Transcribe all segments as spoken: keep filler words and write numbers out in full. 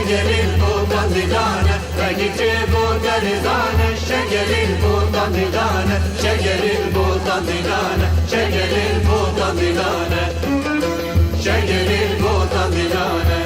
Şekerî botan dîdane, rengî çê botanê zane, şekerî botan dîdane, şekerî botan dîdane, şekerî botan dîdane, şekerî botan dîdane.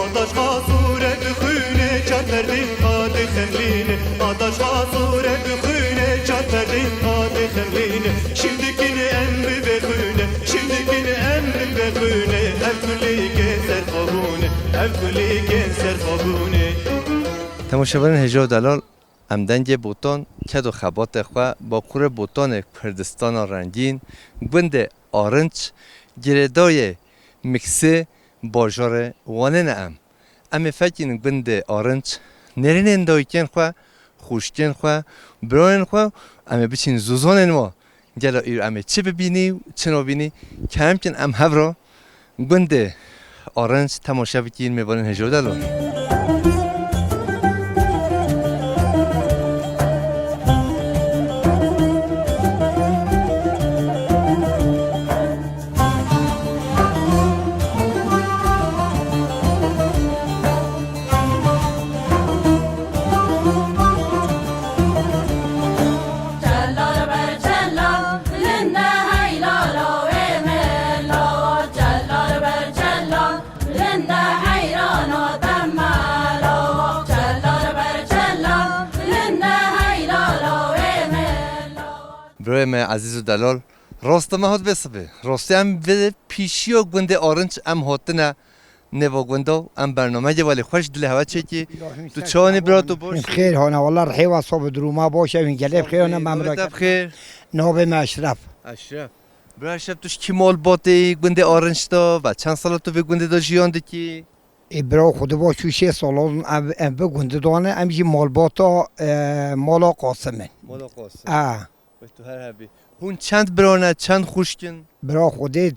Ataş xasûre dixwîne, çar ferdî xwe dixemlîne. Ataş xasûre dixwîne, çar ferdî xwe dixemlîne. Şîv dikin em bi vexwîne, şîv dikin em bi vexwîne. Ev kulîkên serxwe bûne, ev kulîkên serxwe bûne. Temaşevanên hêja û delal, em dengê Botan, ked û xebatê xwe, Bakurê Botanê Kurdistana Rengîn, gundê Arinç, girêdayê Miksê bajarê Wanê ne em. Em ê fekînin gundê Arinç, nêrînên dayikên xwe, xwişkên xwe, birayên xwe, em ê biçin zûzanên wa. Gelo îro em ê çi bibînî û çi nabînî? Kerem kin em hev re gundê Arinç temaşe bikîn, mêvanên hêja û delal. Çelal ber çelal, linde heylala wê mela. Çelal ber çelal, linde heyrana te mela. Çelal ber çelal, linde heylala wê mela. Birayê me ezîz û delal, rastî me hat vê sibê. Rastî em vê pîşiya gundê Arinç em hatine nêva gunda, em bernameyê welê xweş dilê hewe çêkî. Tu çawanî bira, tu baş? Xêr hona, wela rihê we sob dirûma baş e, hûn gelê bi xêr hona, memleket. Te bi xêr. Navê me Eşref. Eşref. Bira Eşref, tu ji kî malbatê yî gundê Arinç de ve çend sala tu vê gundê de jiyan dikî? Ê bira, Xwedê baş û şêst sal em, em bi gundê dane, em jî malbata, e, mala Qasim in. Mala Qasim. A. Wê tu her hebî. Hûn çend bira ne, çend xwişk in? Bira Xwedê,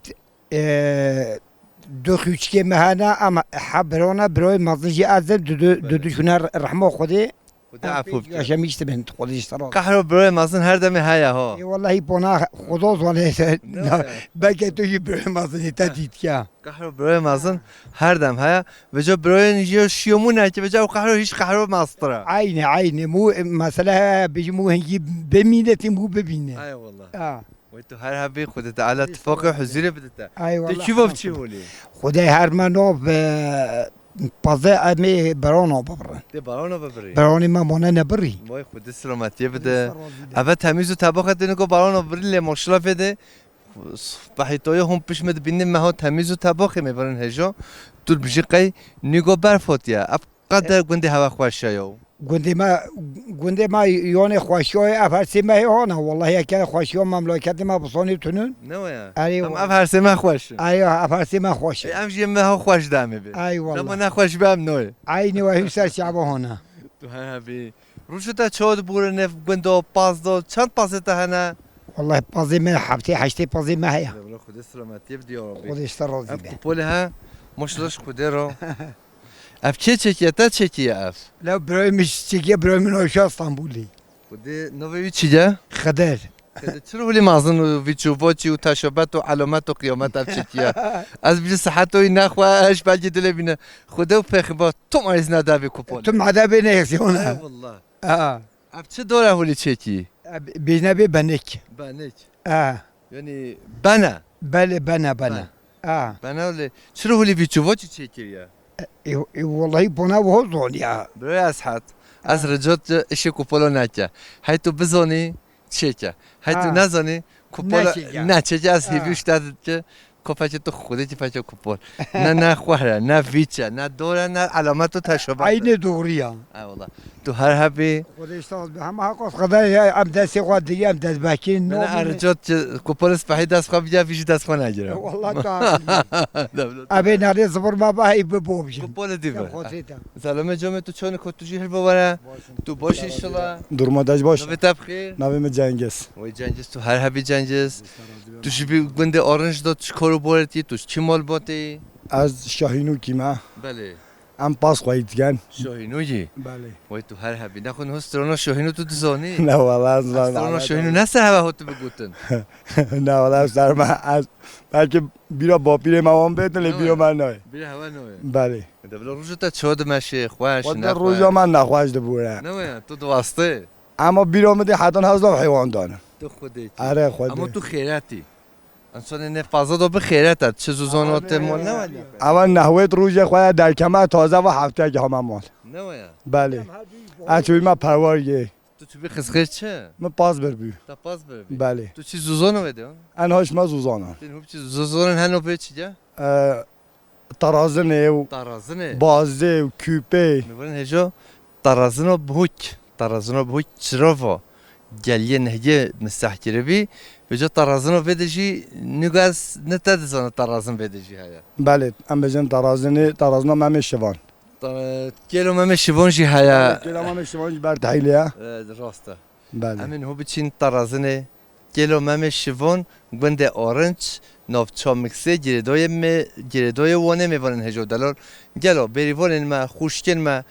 e, du xwişkê me hene, em he bira ne, birayê mezin jî ez im, du, du, du, du jî ne, rehma Xwedê. Xwedê efû bike. Yaşamış bin, Xwedê ji te razî. Qehro birayê mezin her demê heye ha. Ê wellahî bona Xweda zane. Ne ya. Belkî tu jî birayê mezin te dîtiya. Qehro birayê mezin her dem heye. Vêca birayên jî şiyomû neke, vêca ew qehro hîç qehro mestir e. Eynî, eynî. Mû, mesele heye, bijî mû hingî bimîne, tî mû bibîne. Eyvallah. Ha. Wê tu her hebî, Xwedê Teala tifaqê huzûrê bide te. Eyvallah. Tê çi vav çi holî? Xwedê her me nav, e, pazê em ê berana bibirin. Tê berana bibirî? Beranê me mane nebirî. Vay Xwedê selametiyê bide. Xwedê ser razî be. Eve temîz û tebaxê tê niko berana bibirî lê maşallah fê de. Spehîtoyê hûn pişt me dibînin meha temîz û tebaxê me birin hêja. Tu bijî qey niko berf hatiye. Ev Qede gundê heve xweş e yo. Gundê me, gundê me yonê xweşiya ye, ev her sê mehê hana. Wellahî yeke xweşiya memleketê me bi sonê tunun. Ne waya? Erê. Em wa- ev her sê meh xweş in. Erê, ev her sê meh xweş in. Ê, em jî meha xweş de em ê bê. Ay wallah. Dema ne xweş be em noyê. Eynî we hîn ser şeva hana. Tu her hebî. Rûşo te çawa dibûre nev gunda, paz da, çend pazê te hene? Wellahî pazê me heftê heştê pazê me heye. Wela Xwedê selametiyê bide ya Rabbî. Xwedê ji te razî be. Ev kupolê he, maşallah ji Xwedê re. Ev kê çekiye? Te çekiye ev? Lew birayê min çekiye, birayê min aşağı Stenbolê. Xwedê navê wî çi ye? Xidir. Xwedê çi rûlî mezin û vîç û voçî û teşebet û elamet û qiyamet ev çekiye? Ez bijî sihet wî nexweş, belkî dilê bîne. Xwedê û pêxember tu merîz nedevê kupon. Tu medevê neyesî ona. Eyvallah. Ha. Ev çi dore holî çekî? E, bêjne bê benik. Benik. Ha. Yanî bene. Belê, bene, bene. Ben. Ha. Bene lê çi holî vî çuva çi çêkiriye? E, e, e, wellahî bona wiha zaniya. Birayê Eshet. Ez Ha. rica dike işê kupola neke. Hey tu bizanî çêke. Hey tu Ha. nezanî kupola Neçêke. neçêke. Ez Ha. hêvî û ji te dike. Kopekê tu xwedê kî peke kupol. Ne, ne xwehre, ne vîçe, ne dore, ne elamet û teşebat. Eynî doğru ya. Eyvallah. Tu her hebî. Xwedê ji te razî be. Hema haqas xwedê ya, em destê xwe dirî, em dest bekîn. Ne, ne, nabîne. Ercat ki kupol spehî dest xwe bîya, vî jî dest xwe negire. Wallah tu hakî. Devlet. Ebê nerê zibir me be, hey bi bo bijin. Kupol dî be. Xwedê te. Zelame camê tu çanik tu jî hilbe were. Başim. Tu baş inşallah. Durma dej baş. Navê te bi xêr? Navê min Cengiz. Wey Cengiz, tu her hebî Cengiz. Tu ji vî gundê Arinç de çi kar û borê tî, tu ji kî malbatê yî? Ez Şahînokî me. Belê. Em pas xweyî dikin. Şohînû yî? Belê. Wey tu her hebî. Nexwe niho strona Şohînû tu dizanî? Ne wala ez Ez zanim. Strona Şohînû ne ser heve hot bi gotin. Ne wala ez serma ez. Belkî bîra bapîrê me wan bêtin lê Ne bîra wala? me nayê. Bîra heve nayê. Belê. De bila roja te çawa dimeşê, xweş, Xwe de nexweş? roja me nexweş dibûre. Ne waya, tu diwastê. Ama bîra min dê hetan hezda heywan danin. Tu xwedê ki. Are xwedê. Ama tu xêretî. Însanê ne fazla da bi xêret et. Çi zuzano te mol ne wala? Ewa nehwêt rojê xwe ya derkeme taze ve hefteyek hame mol. Ne waya? Belê. Ez çûyî me perwar yê. Tu çi bi xizxêr çi? Min pas bir bû. Ta pas bir bî. Belê. Tu çi zuzano vede? En hoş me zuzana. Tin hop çi zuzanon heno pê çi ya? Tarazinê û Tarazine. bazê û kûpê. Mivirin hejo tarazino bihûk. Tarazino bihûk çirova. Geliyê nehiyê mistehkiribî. Vêca tarazino vê de jî nûgaz ne te dizana tarazin vê de jî heye. Belê, em bêjin tarazinê, tarazina Memê Şivan. Ta-, kêlo Memê Şivan jî heye. Kêlo Memê Şivan jî ber tehîlê ye. E, rast e. Belê. Em ê niho biçîn terazinê Kêlo Memê Şivon, gundê Orinç, navça Miksê, girêdayê me, girêdayê Wanê mêvanên hêja û delal. Gelo bêrîvanên me, xwişkên me,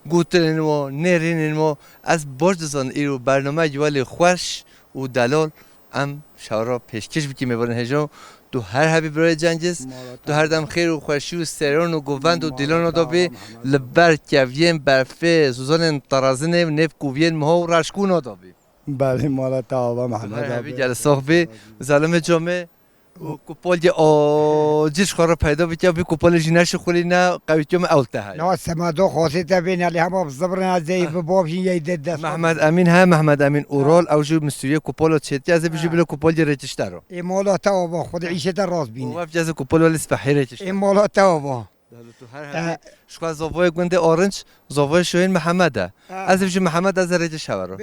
gotinên wo, nêrînên wo, ez baş dizanim îro bernameyek welê xweş û delal em şara pêşkêş bikî mêvanên hêja û tu her hebî birayê Cengiz, tu her dem xêr û xweşî û seran û govend û dîlana da bî, li ber keviyên berfê, zozanên terazinê û nêv koviyên miha û reşkûna da bî. Belê, mala te ava Mehmet abi. Gel sax bî. Zalimê comê û kupolê acil ji xwe re peyda bike, vî kupolê jî neşixulîne, qewîtiyo me ew te heye. Na sema do xosê te bê nelê hema bi zibrin ez ê bi bov jî yey de dest. Mehmet Emîn he, Mehmet Emîn Ural, ew jî mistûriyê kupolo çêtiye, ez ê bijî bilo kupolê rêkişte ro. Ê mala te ava, Xwedê îşê te rast bîne. Û ev cezê kupol welî spehî rêkişte. Ê mala te ava. Dalo tu her hebî. Ji xwe zavoyê gundê Orinç, zavoyê şoyên Mihemed e. Ez ê bijî Mihemed ez ê rêkê şevero.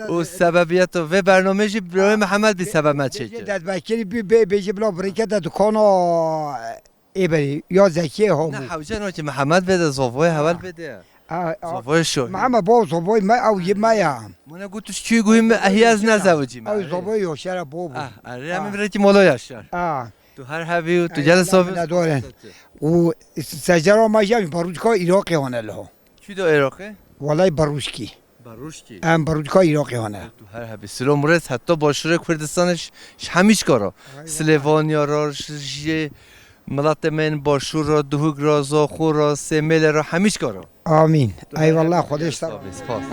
Û sebebiyeto vê bernameyê jî birayê Mihemed bî sebeb me çêkir. Destbekirî bî, bê, bêjî bila birêke de dikana ê berî, ya Zekiyê ha bû. Ne hewce no ki Mihemed bê de zavoyê heval bê de. Zavoyê şoyên. Mihemed bo zavoyê me ew yê me ya. Mane got tu ji kî guhî me, ehî ez nezewicî me. Ew zavoyê Yaşar e bo bû. Ah, erê em birêkî molo Yaşar. Ah. Tu her hebî û tu gel sof. Minnetdar in. Û secera me jî em ji Barûçka Iraqê hane liho. Kî do Iraqê? Welay Barûçkî. Barûçkî. Em Barûçka Iraqê hane. Tu her hebî. Silo Murez heta başûrê Kurdistanê ji, ji hemî çikaro. Silêvaniya ra, ji, ji miletê me yên başûr ra, Duhok ra, Zaxo ra, Sêmêlê ra, hemî çikaro. Amîn. Eyvallah, Xwedê ji te. Spas.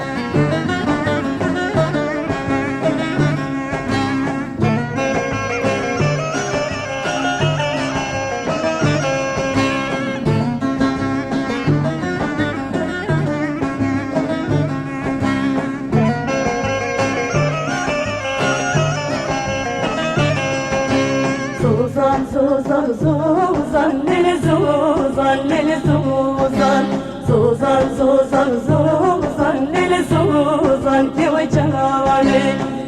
Zozan, zozan, zozan, lili zozan, lili zozan. Zozan, zozan, zozan, lili zozan, kewe çavane.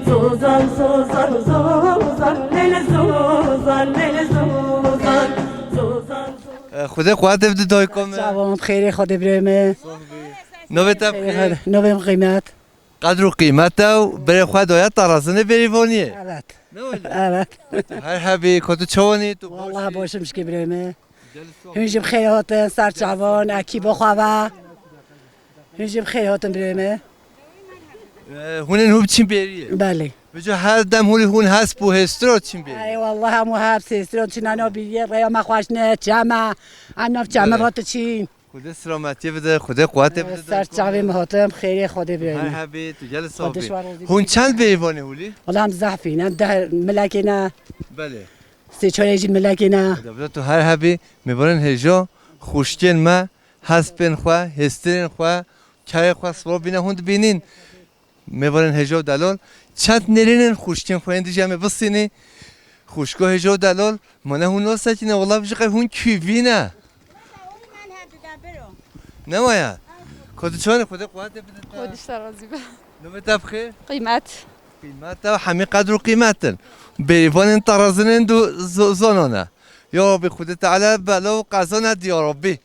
Zozan, zozan, zozan, lili zozan, lili zozan. Zozan, zozan. E, Xwedê quwetê bide dayiko me. Çavan, xêrê Xwedê birê me. Navê te bi xêr? Navê min Qîmet. Qedr û qîmet e û berê xwe daye terazinê bêrîvaniyê. Evet. Ne wele? Evet. Her hebî, ku tu çawanî, tu Vallahi başî? Başim şikê birê me. Hûn jî bi xêr hatin, ser çavan, ekîba xwe ve. Hûn jî bi xêr hatin birê me. E, hûn ên hûn biçîn bêriyê? Belê. Bijo her dem hûn, hûn hesp û hêstiro çîn bêriyê? Ey, vallahi hemû hesp hêstiro çîn, ana bîriyê, rêya me xweş ne, çeme, em nav çeme Belê. Ve tu çîn. Xwedê selametiyê bide, Xwedê quwetê bide. Ser çavê min hatim, xêrê Xwedê bide. Her hebî, tu gel sax bî. Hûn çend bêvanê hûlî? Wala em zehfîn, em deh milekê ne. Belê. Sê çarê jî milekê ne. Debra tu her hebî, mêvanên hêja, xwişkên me, hespên xwe, hêstirên xwe, kayê xwe, siwa bîne hûn dibînîn. Mêvanên hêja û delal, çend nêrînên xwişkên xwe yên dijî em ê bistînî. Xwişko hêja û delal, mane hûn nasekine, wela ji qey hûn kîvî ne. Ne waya? Ku tu çawanî Xwedê quwetê bide te. Xwedê ji te razî be. Navê te bi xêr? Qîmet. Qîmet e, hemî qedr û qîmet in. Bêrîvanên terazinên du zo-, zonan e. Ya Rabbî, Xwedê Teala bela û qeza nede ya Rabbî.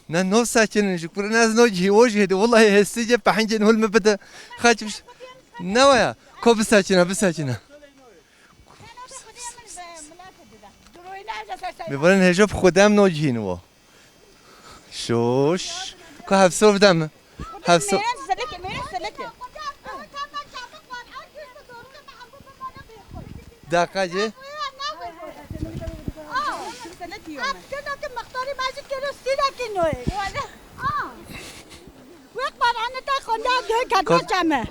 Ne, no sekinin ji kur, ne ez no cihî, o jihê de, wellahî hestî ce pehingên hul mi bide. Xaç biş-, ne waya? Ko bisekine, bisekine. Mêvanên hêja bi xwe dem no cihîn wo. Coş. Ku hevsov de mi? Hevsov. Mêrên selekê, mêrên selekê. Deqa cê. Selekê yo me. Wek paranê te xwenda dê kete Kot- çeme.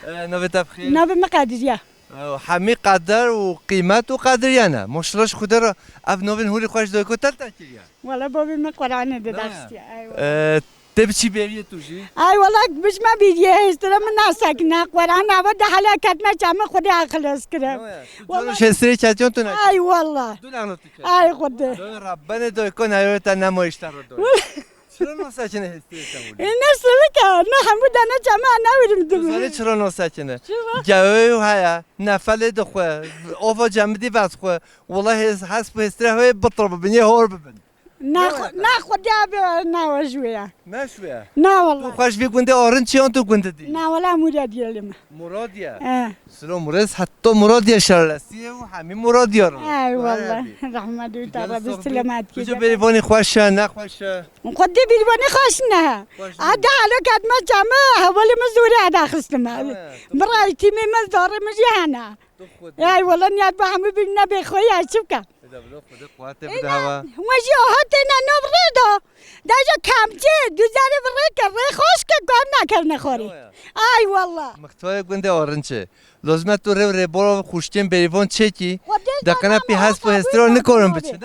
E, navê te bi xêr? Navê min Qediriye. E, hemî qeder û qîmet û qediriye ne. Maşallah ji Xwedê re ev navên hûrî xwe ji dayiko te li te kiriye. Wele bavê min Qur'anê de Ne? ders diye. Ay wele. E, tê biçî bêriyê tu jî? Ay wele bijme bêriyê hêstire min nasekine. Qur'an ava de hele ketme çeme Xwedê xilas kire. Ne ya, tu Wele- coro ji hêstirê ketiyan tu ne? Ay wele. Du nexlo tu ketiyan. Ay Xwedê. Doy Rabbenê doy ko neyore te nemo işte ro doy. Wele- Çira nasekine hêstê te wili? E, ne silike, ne hemû dene çeme, ne wîrim Tu dibim. zanî çira nasekine? Çira? Gewe heye, nefelê dixwe, ova cemidî vedixwe. Wela hês, hesp û hêstirê heye bitir bibin, yê hor bibin. Ne Ne xwe, were ne te? xwe de be, ne we ji wê ye. Ne ji wê ye? Ne Tu wela. xwe ji vî gundê arin çiyan tu gundê dî? Ne wela Muradiye li me. Muradiye? E. Silo Murez, heta Muradiye şarlesî ye û hemî Muradiye ro. Ay wela. Rehmet û te Rebî silemat kî. Bijo bêrîvanî xweş e, ne xweş e? Xwedê bîrvanî xweş ne. Xweş ne. Eda alo kedme çeme, hevalê min zûrê eda xistime. Tamam ya, tamam. Birayê tîmê min zarê min jî hene. Tu Xwedê. Ay wela niyet bi hemû bîmine bêxweyî, ay çi bike? Eda bilo Xwedê quwetê bide hewa. Ina, we jî aha têne nav rê de. Deja kemçê, duzerê bi rê ke, rê xweş ke, ku em nakevne xwarê. Tamam ya. Ay wela. Mixtwayê gundê Arinçê. Lozme tu rêv rêbora xuştên bêrîvan çêkî, Xwedê deqene pî hesp û hêstira nikarin biçin.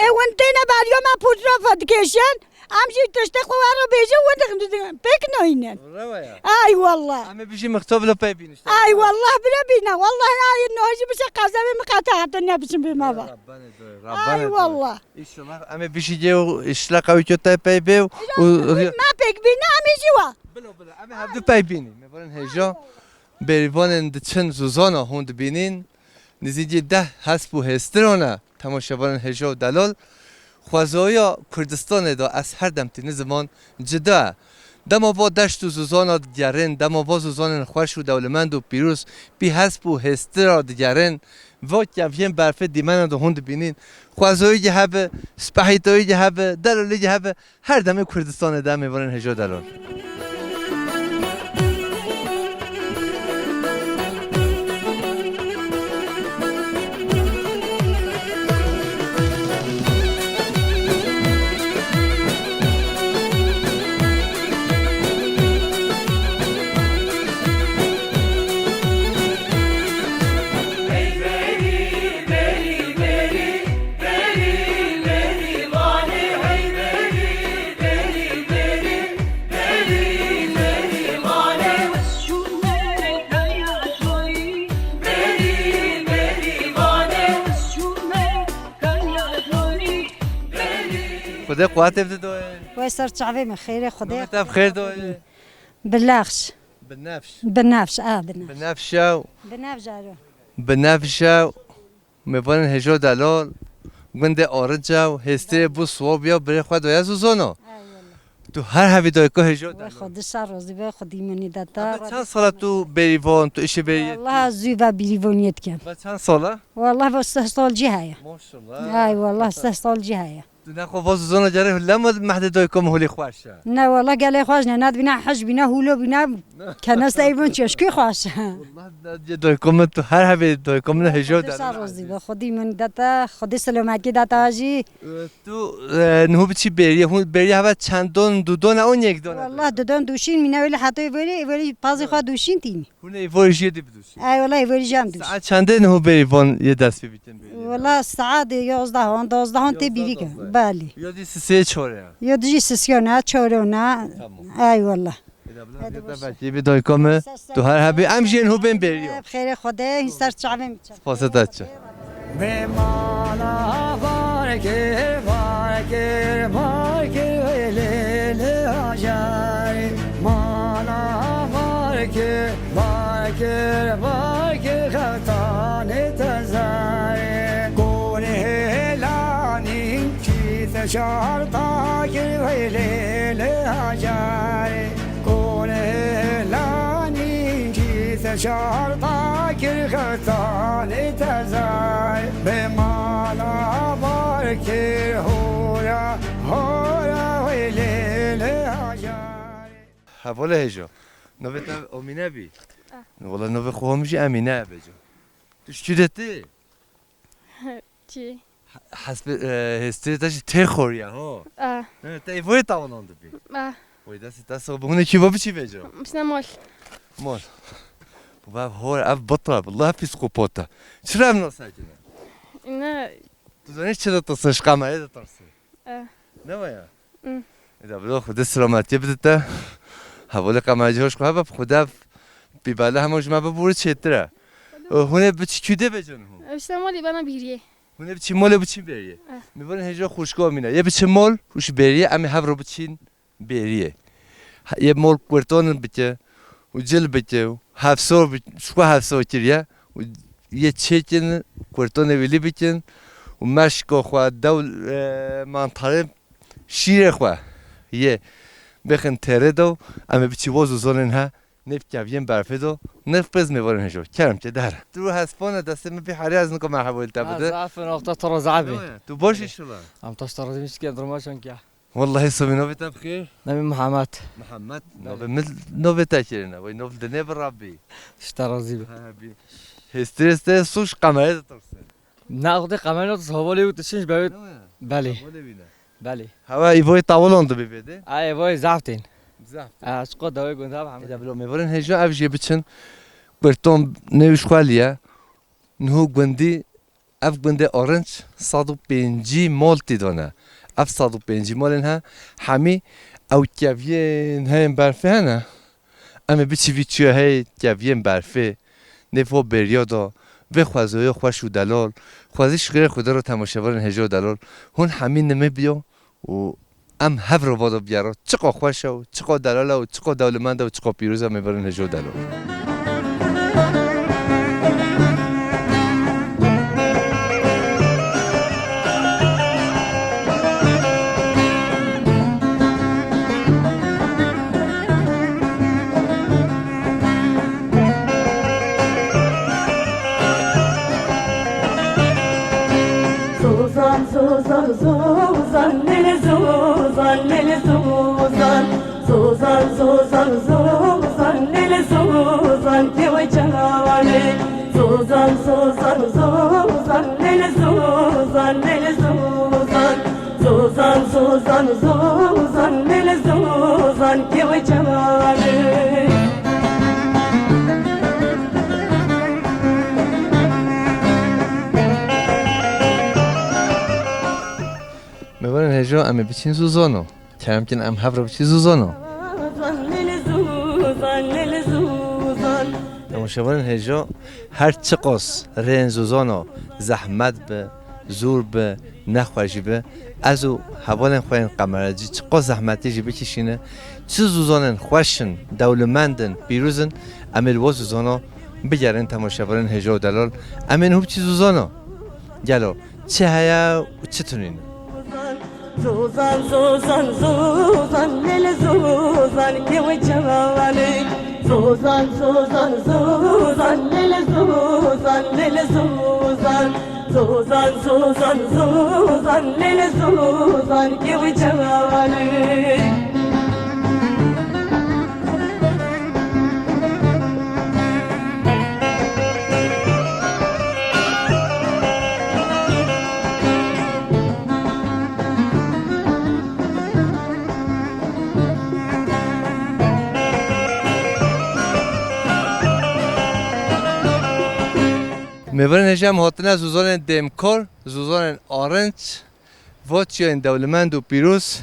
E, win têne beriya me fotografa dikêşin, em jî tiştê xwe we re bêjin, win dixin pêk nayînin. Rewa ya. Ay wallah. Em ê bijî mixto bila pey bînin işte. Ay wallah bile bîne. Wallah ay no jî bişe qezevê min qete hate ne biçim bê me va. Rabbanê doy, Ay Rabbanê doy. Wallah. İnşallah em ê bijî cê û işle qewî kötay pey bê û Me pêk bîne em ê jî wa. Bilo bilo em ê hevdu pey bînî. Me barin hêja. Bêrîvanên diçin zûzana hûn dibînîn, nizîcî deh hesp û hêstiran e, temaşevanên hêja û delal. Xwezaya Kurdistanê de ez her dem tîni ziman cida e. Dema va deşt û zûzana digerên, dema va zûzanên xweş û dewlemend û pîroz pî hesp û hêstira digerên, va keviyên berfê dîmena de hûn dibînîn. Xwezayî cî hebe, spehîtayî cî hebe, delalî cî hebe, Her demê Kurdistanê de em ê verin hêja delal. Xwedê quwetê bide doyê. Wey ser çavê min xêrê Xwedê. Navê te bi xêr doyê. Bilax. Binefş. Binefş, a, binefş. Binefş ew. Binefş ero. Binefş ew. Mêvanên hêja delal, gundê Arinç ew, hêstê bû siwab ya birê xwe doye zûzana. Eyvallah. Tu her hevî dayika hêja delal. Xwedê ser razî be, Xwedî minî de te. Ebe çend sala tu bêrîvan, tu işê bêrî? Wallah zû ve bêrîvaniyê dikim. Ve çend sala? Wallah ve sih sal cî heye. Maşallah. Ay wallah sih sal cî heye. Tu nexwe va zûzana carê hûle ma mehdê dayika min hûlî xweş e. Ne wala gelê xweş ne, ne dibîne hej bîne, hûlo bîne, keneste eyvon çeşkî xweş e. Wallah ne cê dayika min tu her hevê dayika min hêja Xwedê de. Ser rozî be, Xwedî min de te, Xwedî selametî de te jî. E, tu, e, niho biçî bêriye, hûn bêriye heve çendon, dudon e, on yek don e. Wallah dudon duşîn, mîne wêlî hetoyê wêlî, wêlî pazê xwe duşîn tînî. Hûn ê vorê jiyê dî bidûşîn? Ey wala ê vorê jiyê em dûşîn. Saet çendê niho bêrivan yê dest pê bîtin bêriye? Wala saetê yozdehan, dozdehan tê bîrî ke. Belê. Yo dî sisê çore ya. Yo dî jî sisiyona, çorona. Tamam. Ey wala. Eda bila, eda bila, belkî bi dayika me. Tu her hebî em jî niho bên bêriya. Xêrê Xwedê, hîn ser çavê min çe. Spasê te çi. Bê mala bar kir, bar kir, bar kir, wê lê lê ajarê. Mala bar kir, bar kir, bar kir, xeftanê te zarê. Konê hêlanî, çî te şarta kir, wê lê lê ajarê. Konê hêlanî, çî te şarta kir, xeftanê te zarê. Bê mala bar kir, hora, hora, wê lê Hevalê hêja. Navê te Amîne bî? Ah. Wala navê xwe hemî jî Emîne bêje. Tu ji çi de tê? Çi? Hesbê, e, hêstirê te jî tê xoriya, ho? Ah. Ne, te êvoyê tawanan dibî. Ah. Oy destê te sax bi hûnê kî va biçî vêca? Biçine mol. Mol. Bu ev hor, ev bitra, billah psîkopata. Çira ev nasekine? Ne. Tu zanî çi de tirsê, ji kamerayê de tirsê? Eh. Ne waya? Hmm. Eda bilo Xwedê selametiyê bide te. Hevalê kameracî hoş xwe hebe Xwedê ev bîbale hema ji me bibûre çêtir e. Hûn ê biçî kû dê bêcin hûn? Ev işte molî bana biriye. Hûn ê biçî molê biçî bêriyê. Eh. Mêvanên hêja xwişko Amîne. Yê biçî mol û ji bêriyê em ê hev re biçîn bêriyê. Yê mol kurtonin bike û cil bike û hevso bi-, ji xwe hevso kiriye û yê çêkin kurtonê wîlî bikin û meşko xwe dew, e, mantarê şîrê xwe yê bixin têrê de û em ê biçî woz û zonên he. Nêv keviyên berfê do, nêv pêz mêvarên hêjo. Kerem ke dere. Tu hespane destê min bî herî ez nika merheba li te bide. Zaf in, wexta tu re zaf bî. Tu baş inşallah. Em taş te razî bî, çikên durma çankî. Wallahî sabî navê te bi xêr? Navê Mihemed. Mihemed. Belê. Navê min, navê te kirine. Wey nav dinê bi Rabbî. Ji te razî bî. Ha, bî. Hêstirê te soş kamerayê de tirsin. Na, xwedê qemenot hevalê û tu çin ji ber wê. Ne waya? Belê. Hevalê wî ne. Belê. Hewa îvoyê tawilan dibî vê de? A, îvoyê zaf tên. Zaf tên. A, çiqo dawê gunda bi hemî. Eda bilo mêvarên hêja ev jê biçin. Kurton nêwî ji xwe liye. Niho gundî, ev gundê Orinç sed û pêncî mol tê de ne. Ev sed û pêncî molên he, hemî ew keviyên heyên berfê hene. Em ê biçî vî çiya hey keviyên berfê. Nêv ho bêriya da, vê xwezoya xweş û delal, xwezî şikrê Xwedê re temaşevanên hêja û delal, hûn hemî nimê biyo û em hev re vado biyaro. Çiqa xweş e û çiqa delal e û çiqa dewlemend e û çiqa pîroz e mêvanên hêja û delal. Zozan, zozan, zozan, lele zozan, lele zozan. Zozan, zozan, zozan, lele zozan, kewe çavale. Zozan, zozan, zozan, lele zozan, lele zozan. Zozan, zozan, zozan, lele zozan, kewe çavale. Mêvanên hêja, em ê biçin zozano. Kerem kin em hev re biçin zozano. Zozan, lele zozan, lele zozan. Temaşevanên hêja, her çiqas rêyên zozano zehmet bi, zor bi, nexweşî bi, ez û hevalên xwe yên qemerecî çiqas zehmetî jî bikişîne, çi zozanên xweş in, dewlemend in, pîroz in, em ê li we zozano bigerin temaşevanên hêja û delal. Em ê niho biçî zozano. Gelo, çi heye û çi tunîne? Zozan, zozan, zozan, lele zozan, kewe çavale. Zozan, zozan, zozan, lele zozan, lele zozan. Zozan, zozan, zozan, lele zozan, kewe çavale. Mêvanên hêja em hatine zozanên dêmkar, zozanên arinç, va çiyayên dewlemend û pîroz.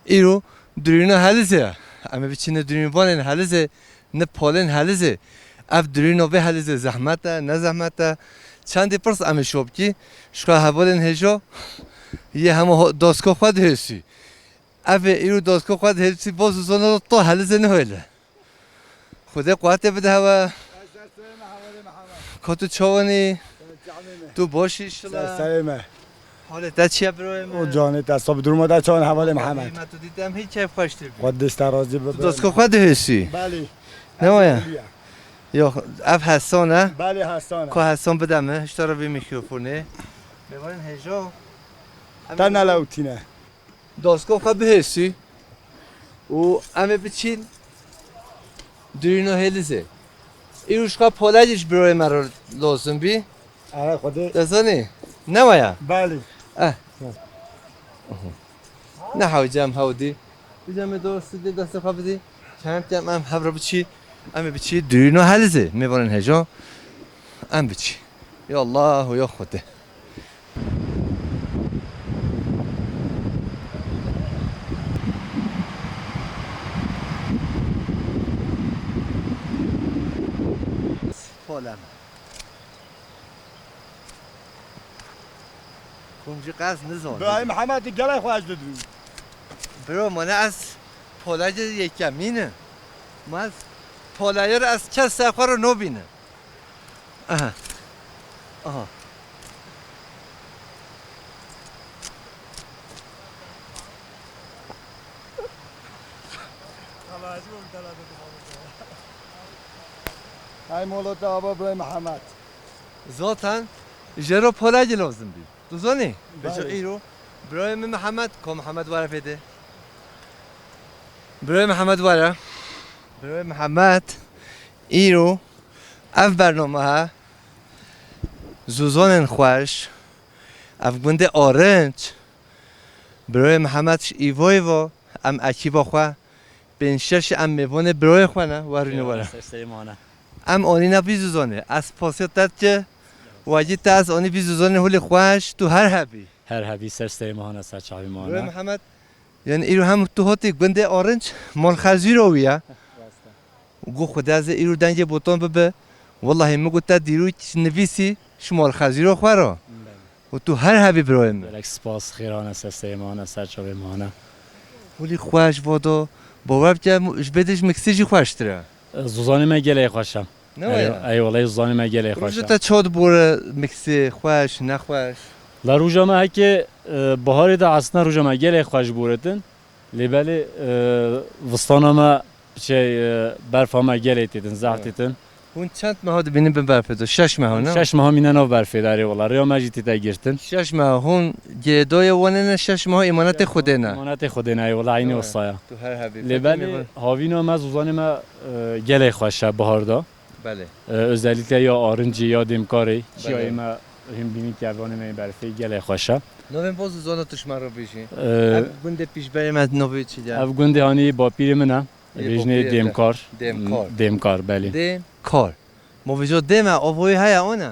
Îro durîna Helizê ye. Em ê biçine durîn vanên Helizê, ne palên Helizê. Ev durîna vê Helizê zehmet e, ne zehmet e? Çendî pirs em ê şopkî, ji xwe hevalên hêja yê hema ho-, doska xwe dihêsî. Ev ê îro doska xwe dihêsî, va zozana to Helizê nihêle. Xwedê quwetê bide hewe. Ez ser serê me hevalê Mihemed. Ka tu çawanî? Ser canê me. Tu baş î şila? Ser serê me. Halê te çi ye birayê me? O canê te, sob duruma te çawan hevalê Mihemed? Me tu dît em hî keyf xweştir bî. Xwedê te razî bibe. Tu doska xwe dihêsî? Belê. Ne waya? Yo, ev Hesan e. Belê Hesan e. Ka Hesan bide me, hişta re vê mikrofonê. Mêvanên hêja. Te nelewtîne. Doska xwe bihêsî û em ê biçîn Durîno Hêlizê. Îro ji xwe polacî ji birayê me re lozim bî. Ara Xwedê. Dezanî? Ne waya? Belê. Eh. Ne hewce em hewdî. Bicem ê dostî dê destê xwe bidî. Çend em em hev re biçî. Em ê biçî Durîno Hêlizê. Mêvanên hêja. Em biçî. Ya Allah û ya Xwedê. Polem. Komcî qas nizon. Birayê Mihemed gelek xweş didin. Biro, mane ez polacê yekemîn im. Ma ez polayê re ez kes ser xwe re nobînim. Aha. Aha. Hay molota ava birayê Mihemed. Zaten jero polacî lozim bî. Tu zanî? Belê. Beco îro birayê min Mihemed, ko Mihemed were pê de. Birayê Mihemed were. Birayê Mihemed îro ev bername he. Zûzanên xweş. Ev gundê Arinç. Birayê Mihemed ji îvo îvo em ekîba xwe pênc şeş em mêvanê birayê xwe ne, werîne were. Ser serê me hane. Em anîne vî zûzanê. Ez spasiya te dike, wekî te ez anî vî zûzanê holê xweş, tu her hebî. Her hebî, ser serê me hane, ser çavê me hane. Birayê Mihemed, yani îro hem tu hatî gundê Arinç, mal xezîro wî ye. Rast e. Û got, Xwedê ez ê îro dengê botan bibe. Wellahî min got te dîrok nivîsî ji mal xezîro xwe re. Belê. Û tu her hebî birayê min. Gelek spas, xêrane, ser serê me hane, ser çavê me hane. Holî xweş vodo, bawer bike, ji bê de ji miksî jî xweştir e. Zûzanê me gelê xweş e. Ne waya? Ey, ey, wellahî zûzanê me gelê xweş e. Rojê te çawa dibore miksî, xweş, nexweş? La roja me heke, e, baharê de aslında roja me gelê xweş boretin. Lê belê, e, vistana me, şey, e, berfa me gelê têtin, zehf têtin. Hûn çend meha dibînin bin berfê de? Şeş meha, ne? Şeş meha mîne nav berfê de, erê wela. Rêya me jî tête girtin. Şeş meha hûn girêdayê wan ne, şeş meha îmanetê Xwedê ne? Îmanetê Xwedê ne, wela eynî wisa ye. Tu her hebî. Lê belê havîna me, zûzanê me, e, gelê xweş e bahar de. Belê. E, özellikle ya arincê ya dêmkarê, çiyayê me him bînî kevanê me berfê gelê xweş e. Navên bo zûzana tu ji me re bêjî. E, ev gundê pîşberê me navê çi ye? Ev gundê hanî bapîrê min e. Bêjinê Dêmkar. Dêmkar. Dêmkar, belê. Dêmkar. Movîjo dêm e, avoyê heye, o ne?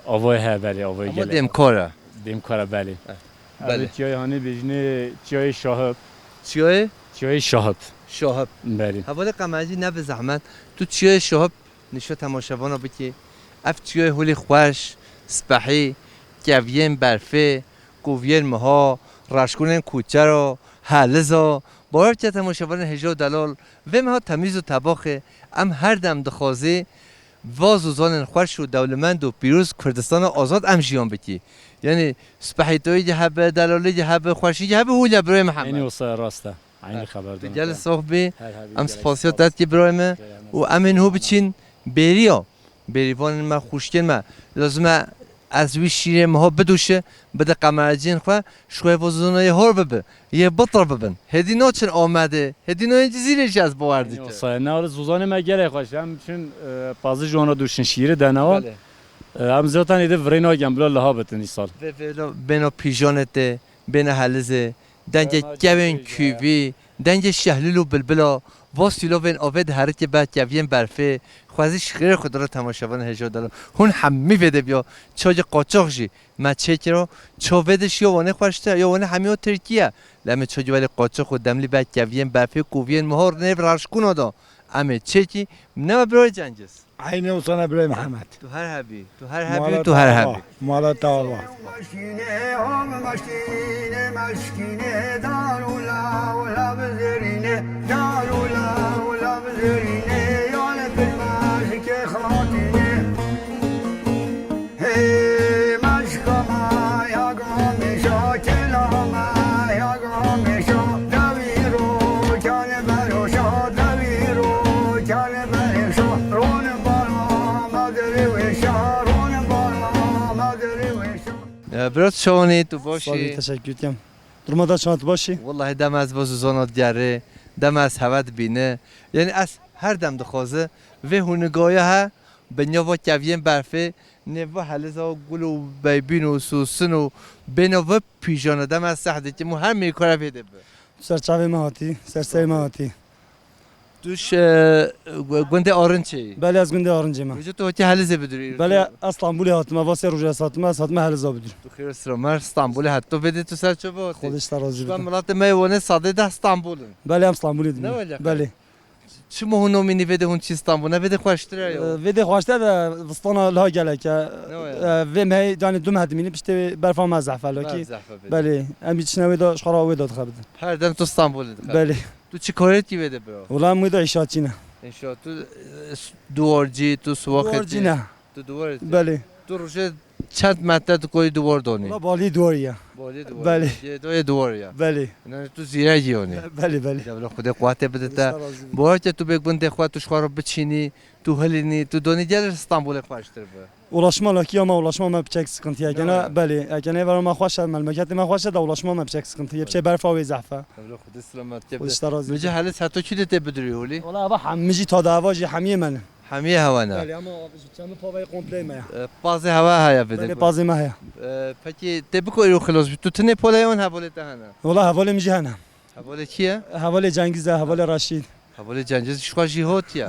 Avoyê heye, belê, avoyê gelê. Ama Dêmkar e. Dêmkar e, belê. Belê. Ev çiyayê hanî bêjinê çiyayê Şahip. Çiyayê? Çiyayê Şahip. Şahip. Belê. Hevalê qemencî ne bi zehmet. Tu çiyayê Şahip nişo temaşevana bikî. Ev çiyayê holî xweş, spehî, keviyên berfê, koviyên miha, raşkunên kuçero, helizo, bawer bike temaşevanên hêja û delal, vê meha temîz û tebaxê, em her dem dixwazî va zûzanên xweş û dewlemend û pîroz Kurdistana azad em jiyan bikî. Yanî spehîtoyî jî hebe, delalî jî hebe, xweşî jî hebe, hûlya birayê Mihemed. Eynî wisa rast e. Eynî xeber dana. Gelê sox bî. Em spasiya te dikî birayê me. Û em ên hû biçîn bêriya. Bêrîvanên me, xwişkên me, lazim e ez wî şîrê miha bidûşi, bide qemerciyên xwe, ji xwe vo zûzana yê hor bibi, yê bitir bibin. Hêdî naçin Amedê, hêdî nayên Cizîrê jî ez bawer dikim. Yoksa ne wale zûzanê me gelê xweş. Em çin, e, pazij wana dûşin şîrê dene wan. Belê. E, em zaten êdî virê nakin bila liha bitin îsal. Vê vêlo bêno pîjanê tê, bêne helizê, dengê kevên kûvî, dengê şehlûl û bilbila, va sîlovên avê diherike ber keviyên berfê, xwezî ji xêrê xwe diro temaşevanê hêja delo. Hûn hemî vê de biya, çayê qaçax jî me çêkiro, çavê de şiya wane xweştir, ya wane hemiya Tirkiye. Lê em ê çayê welê qaçax û demlî ber keviyên berfê, kûviyên mihor nêv raşkûna da. Em ê çêkî, ne me birayê Cengiz. Eynî wisa ne birayê Mihemed. Tu her hebî, tu her hebî, tu her hebî. Mala te ava. Meşkîne, o meşkîne, meşkîne, dar û law, law zerîne, dar û law, law zerîne, yale pil meşkê xatîne. Hey, meşka me ya gamêşa, kela me ya gamêşa, dewî ro kane beroşa, dewî ro kane beroşa, ron bara me derê wêşa, ron bara me derê wêşa. E, biraz çawanî tu baş î? Sağ ol, teşekkür ederim. Duruma da çawanî tu baş î? Wallahî dem ez bo zûzana digerê, dem ez heve dibîne. Yani ez Her dem dixwaze vê hûnigaya he, bi nava keviyên berfê, nêva heliza gul û beybîn û sûsin û bêna vê pîjana de me seh dikim û her mêkara vê de bi. Tu ser çavê me hatî, ser serê me hatî. Tu ji, e, gu-, gundê Arinçê yî? Belê, ez gundê Arinçê me. Vêca tu hatî helizê bidurî? Belê, ez Stenbolê hatime, va sê roj ez hatime, ez hatime heliza bidurî. Tu xêr û silamet, Stenbolê hat. Tu vê de tu ser çava hatî? Xwedê ji te razî be. Milatê me yê Wanê sedê deh Stenbol in. Belê, em Stenbolê dibin. Ne wele? Belê. Çima hûn nomînî vê de hûn çî Stenbol? Ne vê de xweştir e ya? Ee, vê de xweştir de vistana liha gelek e. Ne wele? Ee, vê mehê, yani du meh dimînî piştê berfa me zehf e, lakî. Berf zehf e vê de. Belê. Em jî çine wê de, ji xwe re wê de dixebidin. Her dem tu Stenbolê dixebitî? Belê. Tu çi karê dikî vê de bira? Wela em wê de înşaatçî ne. Înşaat, tu, e, s-, duwarcî, tu suwaxê. Duwarcî ne. Tu duwarê dikî? Belê. Tu rojê çend metre tu karî duwar danî? Wela balî duwarî ye. Balî duwarî. Belê. Yê do yê duwarî ye. Belê. Yani tu zîre yî onê. Belê, belê. Dewle Xwedê quwetê bide te. Sağ ol. Bawer ke tu bê gundê xwe, tu ji xwe re biçînî, tu hilînî, tu donî gel Stenbolê xweştir bi. Ulaşma lakî ama ulaşma me piçek sıkıntı ye. Ne gene ya? Belê, e, gene êvara me xweş e, memleketê me xweş e, da ulaşma me piçek sıkıntı ye. Piçê berfa wê zehf e. Evro Xwedê selamet ke. Xwedê ji te razî be. Vêca helîz heto çi de tê bidurî holî? Wala eva hem, min jî tada eva jî hemiyê me ne. Hemiyê hewa ne. Belê, ama çemî pavayê komplê me ye. E, pazê hewa heye vê de. Belê, pazê me heye. E, pekî tê biko îro xilas bî. Tu tinê polê wan hevalê te hene? Wala hevalê min jî hene. Hevalê kî ye? Hevalê Cengîz e, hevalê Reşîd. Hevalê Cengîz ji xwe jî hot ye.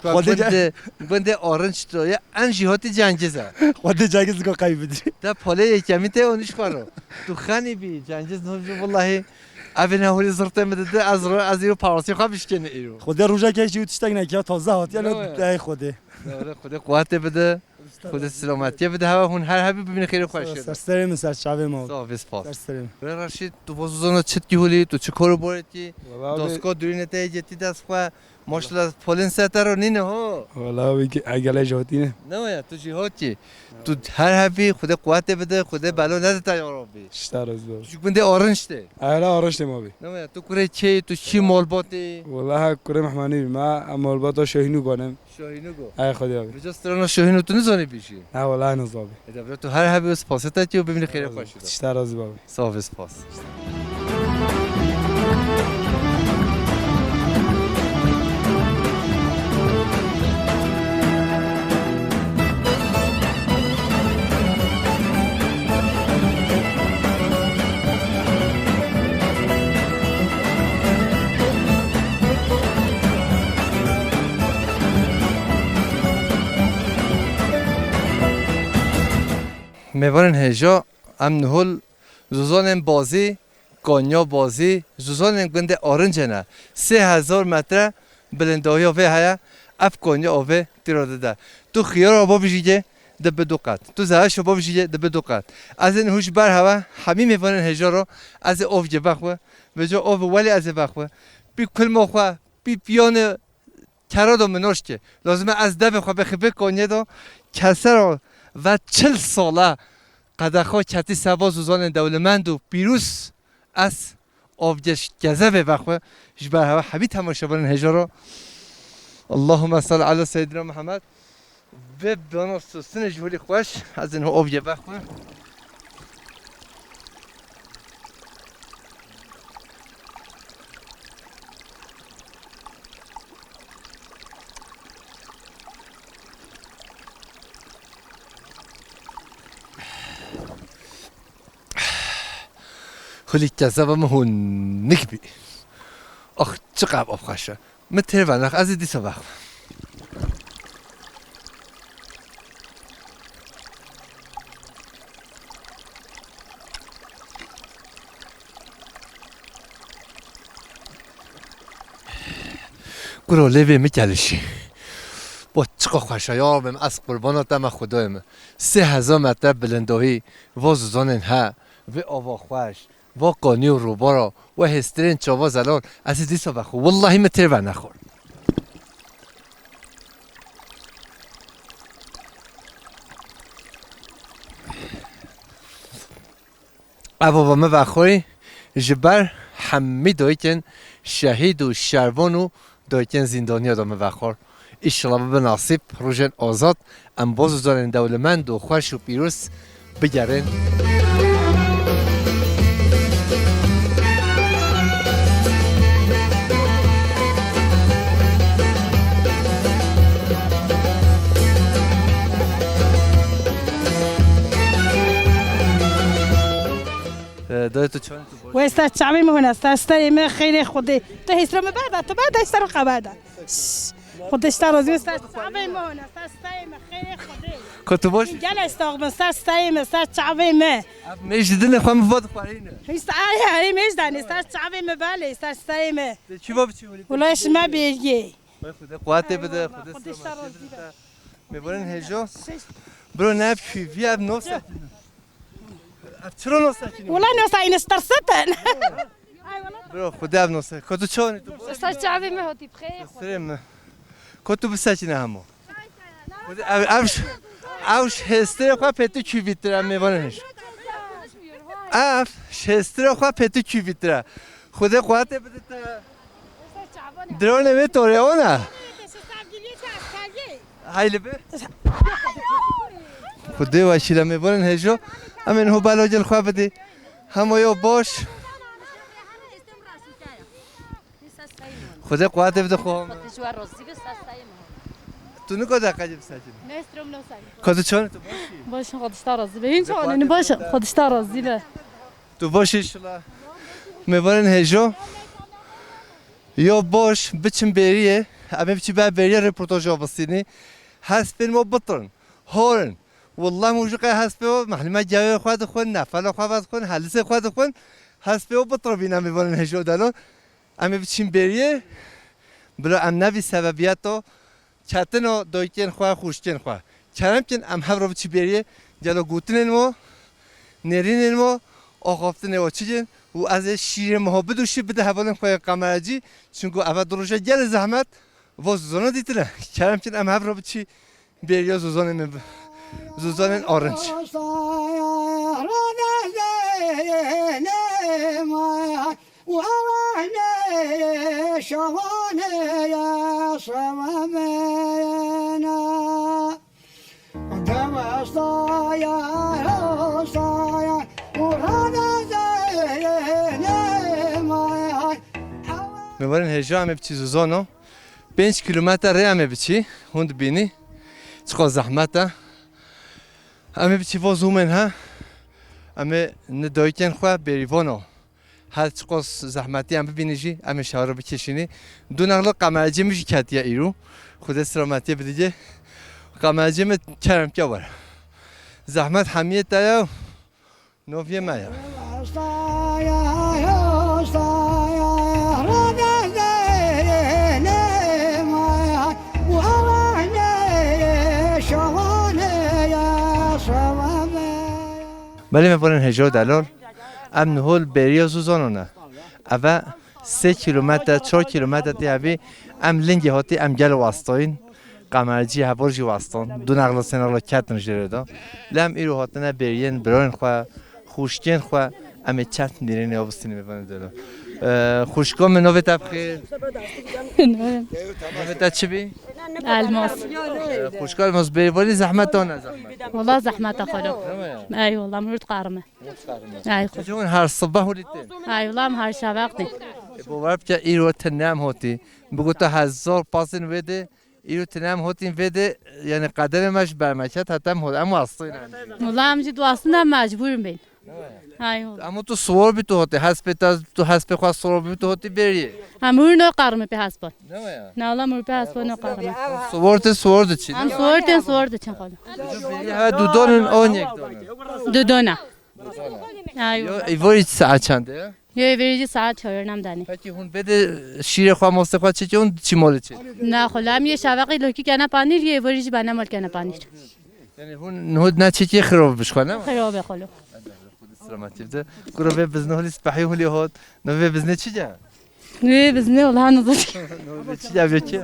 Xwedê gundê, gundê Arinç to ye, en jî hotî Cengîz e. Xwedê Cengîz diko qey bidî. Te polê yekemî tê onî ji xwe ro. Tu xenî bî, Cengîz no jî wellahî evê ne holî zirtê min dide, ez ro, ez îro parasî xwe bişkêne îro. Xwedê rojekê jî tiştek nekiya taze hatiye ne. Ey Xwedê. Xwedê quwetê bide. Xwedê silametiyê bide hewa hûn her hebî bibînin xêrê xweşê de. Ser serê min, ser çavê me. Sağ ol, spas. Ser serê min. Re Reşîd, tu vozûzona çi dikî holî, tu çi kor û borê dikî? Wala abi. Dosko durîne te yê cetî dest xwe. Maşallah, polên ser te ro nîne ho. Wala abi, ki egele jotîne. Ne o ya, tu jî hotî. Tu her hebî, Xwedê quwetê bide, Xwedê belo nede te ya Rabbi. Ji te razî be. Tu ji gundê Arinç tê? Ela Arinç tê ma bî. Ne o ya, tu kurê çê, tu çi malbatê? Wala kurê mehmanî bî, ma em malbata Şahînû banim. Şahînû go. Ay Xwedê abi. Vêca strana Şahînû tu nizanî bî jî? Ha, wala nizam abi. Ede bira tu her hebî û spasê te tîyo bimînî xêrê xweşî de. Ji te razî be abi. Sağ ol, spas. Mêvanên hêja, em nihol zozanên bazî, kanya bazî, zozanên gundê Arince ne. Sê hezar metre bilindahiya vê heye, ev kanya avê tîra dide. Tu xiyara bavijî yê, dibe du qat. Tu zeheşa bavijî yê, dibe du qat. Ez ê niho ji ber hewe hemî mêvanên hêja re ez ê ov yê vexwe. Vêca ov welê ez ê vexwe. Pî kulma xwe, pî piyanê kera do min noşkê. Lazim e ez devê xwe bixî vê konyê do. Kesero ve çil sala qedexa ketî seba zozanên dewlemend û pîrûz ez Avgeş Gezevê vexwe ji ber hewe hemî temaşevanên hêja re. Allahümme salli ala seyyidina Muhammed. Ve bana susine ji holî xweş, ez ê niha avgê vexwe. Hulî kezeba min hûn nikbî. Ax, çiqas ev xweş e. Min têr venax, ez ê dîsa vexwim. Kuro lêvê min kelişî. Bo çiqa xweş e, ya Rabbim, ez qurbana te me Xwedayê min. Sê hezar metre bilindahî, va zozanên he, vê ava xweş, va kanî û rûbara, we hêstirên çava zelal, ez ê dîsa vexwe. Wellahî min têr venexwar. Ev ava min vexweyî ji ber hemî dayikên şehîd û şervan û dayikên zîndaniya de min vexwar. Îşallah bibe nasîb rojên azad em bo zozanên dewlemend û xweş û pîroz bigerin. Dayê tu çawa tu baş? Wê ser çavê min hûne, ser serê min xêrê Xwedê. Tu hêsra min berda, tu berda, ser xwe berda. Şş, Xwedê ji te razî be, ser çavê min hûne, ser serê min xêrê Xwedê. Ku tu baş? Gelek sax bin, ser serê min, ser çavê min. Ev mêj didin xwe min va dixwarîne. Hîs erê, erê mêj danê, ser çavê min belê, ser serê min. Te çi va biçî holî? Wala ji me bêriyê. Ay Xwedê quwetê bide, Xwedê selametê bide. Mêvanên hêjo. Bro, ne ev kî, vî ev nosa. Ev çiro nosa kî? Wala nosa, îne starsetin. Bro, Xwedê ev nosa. Ko tu çawa nî tu? Ser çavê me hatî bixê. Sirê me. Ko tu bisekîne hemo. Xwedê ev, ev, ş-, ev ş-, hêstirê xwe pê tu kî vîtire mêvanên hêjo. Ev ş-, hêstirê xwe pê tu kî vîtire. Xwedê quwetê bide te. Drone wê torê ona. Hay li bi. Xwedê wekîla mêvanên hêjo. Em ên ho balogên xwe bidî. Hemo yo baş. Xwedê quwetê bide xwe. Tu nika deqe bisekî. Ka tu çawa tu baş î? Baş, Xwedê ji te razî be. Hîn çawa ne baş, Xwedê ji te razî be. Tu baş î şila. Mêvanên hêjo. Yo baş, biçin bêriyê. Em ê biçî ber bêriyê reportaja bistînî. Hespên me bitirin. Horin. Wallah mûjûqê hespê me, mehlûme cewê xwe dixwin, nefela xwe vedixwin, helisê xwe dixwin. Hespê me bitiribîne mêvanên hêjo delon. Em ê biçin bêriyê. Bila em nevî sebebiyeto. Çetin o doykên xwe, xûşkên xwe. Kerem kin em hev re biçî bêriyê, gelo gotinên wo, nêrînên wo, axaftinê wo çi cin û ez ê şîrê miho bidûşî bide hevalên xwe yê kameracî, çunku eve du roje gelê zehmet, vo zozana dîtine. Kerem kin em hev re biçî bêriya zozanê me bi-, zozanên arinç. Û ew ne şawanê ye şawa me ye na. Dewesta ye, rosta ye, û radezê ye ne may. Mêvanên hêja em ê biçî zozano. Pênc kîlometre rê em ê biçî. Hûn dibînî. Çiqas zehmet e. Em ê biçî vo zûmên he. Em ê ni dayikên xwe bêrî vano. Her çiqas zehmetî em bibînî jî, em ê şaro bikişînî. Du nexlo kameracê min jî ketiye îro. Xwedê selametiyê bidigê. Kameracê min kerem ke were. Zehmet hemiyê te ye. Noviyê me ye. Belê me borên hêjo delol. Em niho li bêriya Zûzano ne. Eve sê kîlometre, çar kîlometre tê evî em lingê hatî em gel wastayîn. Kameracî heval jî wastan. Du nexlo sê nexlo ketin jê re de. Lê em îro hatine bêriyên birayên xwe, xûşkên xwe, em ê çend nîrînê ya bistînê mêvanê delo. Ee, xûşka min navê te bixêr. Navê te çi bî? Elmas. Ee, xûşka Elmas bêrîvanî zehmet e ne zehmet? Wala zehmet e xalo. Ey wala, mirût qarime. Ey xalo. Çi hûn her sibeh hûn tên? Ey wala, em her şevaq tên. E, bawer bike îro te nem hotî. Bigota hezar pasên wê de. Îro tine em hotîn vê de, yani qedemê me ji ber me ket, heta em hot, em wastîne. Wala em jî diwastine mecbûr bin. Hay hol. Ama tu siwar bî tu hotî, hespê te, tu hespê xwe siwar bî tu hotî bêriyê. Em hûn ne qarime pê hespan. Ne ya? Ne wala em hûn pê hespan ne qarime. Siwar te siwar diçî. Em siwar tên siwar diçin xwe. Bêriyê he du donin, on yek donin. Du dona. Ay. Yo, îvarî saet çend e? Yo, îvarî jî saet çar nem danî. Peki hûn vê de şîrê xwe, mostê xwe çêkî hûn çi malê çê? Na, xwe lam yê şevaqî lokî kene panîr, yê îvarî jî bene mal kene panîr. Yani hûn niho ne çêkî xirov bişxwe ne? Xirov be xolo. Selametî de. Kuro vê bizne holî spehî holî hot. No vê bizne çi ya? Vê bizne wala nizanim. No vê çi ya vê çi?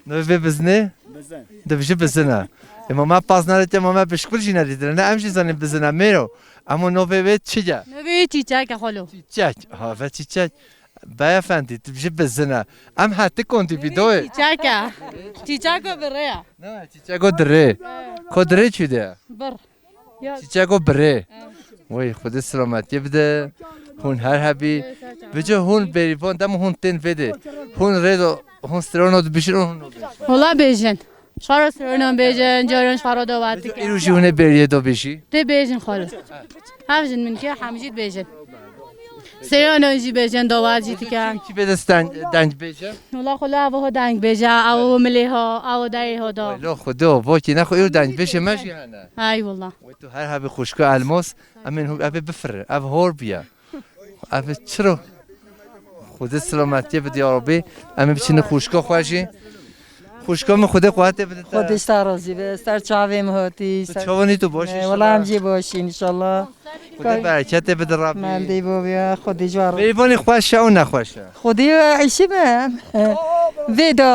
Navê vê bizinê? Bizin. Dibêje bizin e. E, ma me paz nedîtiye, ma me bişkul jî nedîtine. Ne em jî zanîn bizin e, mêro. Ama navê wê çi ye? Navê wê çîçek e, xalo. Çîçek. Ha, ve çîçek. Beyefendî, dibêje bizin e. Em heti kontî bî doyê. Çîçek e. Çîçeko bi rê ye. Ne, çîçeko di rê. Ko di rê çi de? Bir. Çîçeko birê. Wey, Xwedê selametiyê bide. Hûn her hebî. Bice hûn bêrîvan dem hûn tên vê de. Hûn rê do, hûn strona dibişin hûn. Wala bêjin. Ji xwe re sirûnan bêjin, caran ji xwe re dawet dikin. Îro jî hûn ê bêriyê do bêjî? Tê bêjin xwe re. Hev jin min ke hemî jî dibêjin. Sirûnan jî bêjin, dawet jî dikin. Kî bê dest deng, deng bêje? Wala xwe la ev ho deng bêje, ew milê ho, ew derê ho da. Welo xwe do, vokî ne xwe îro deng bêje me jî hene. Ay wala. Wê tu her hebî xwişko Elmos, em ên hû-, ev ê bifire, ev hor bûye. Ev çiro? Xwedê selametiyê bide ya Rabbî. Em ê biçine xwişka xwe jî. Xwişka min Xwedê quwetê bide te. Xwedê ji te razî be. Ser çavê min hatî. Tu çawanî tu baş inşallah. Wela em jî baş in inşallah. Xwedê bereketê bide Rabbî. Mendî bo ya Xwedê ji we razî. Berîvanê xweş e û nexweş e? Xwedê eşî be. Vê da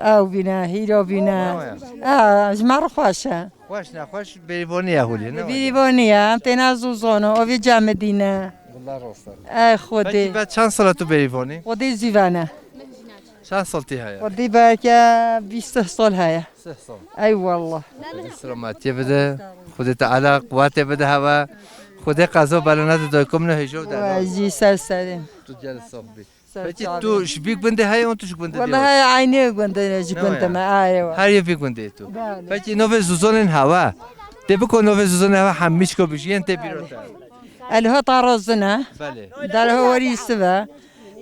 ew bîne, hîra bîne. Ha, ji me re xweş e. Xweş nexweş berîvanî ye holê, ne? Berîvanî ye, em têna zûzon o, o vê cem dîne. Wela rast e. Ey Xwedê. Pekî be çend sal e tu berîvanî? Xwedê zî vene. Çend sal tê heye? Xwedê belke bîst sal heye. Sih sal. Ey wallah. Xwedê selametiyê bide. Xwedê Teala quwetê bide heve. Xwedê qeza bela nede daykom ne hêja û dera. Wê jî ser serê. Tu gel sax bî. Peki tu ji vî gundê heye an tu ji gundê Wala diyar? Heye aynı gundê ji Ne gundê ya? Me, aye wa. Her yê vî gundê tu. Bale. Peki novê zuzonên hewa. Tê biko novê zuzonên hewa hemîçko bijî yên tê bîro te. Elho ta rozine. Belê. Derho werî sive.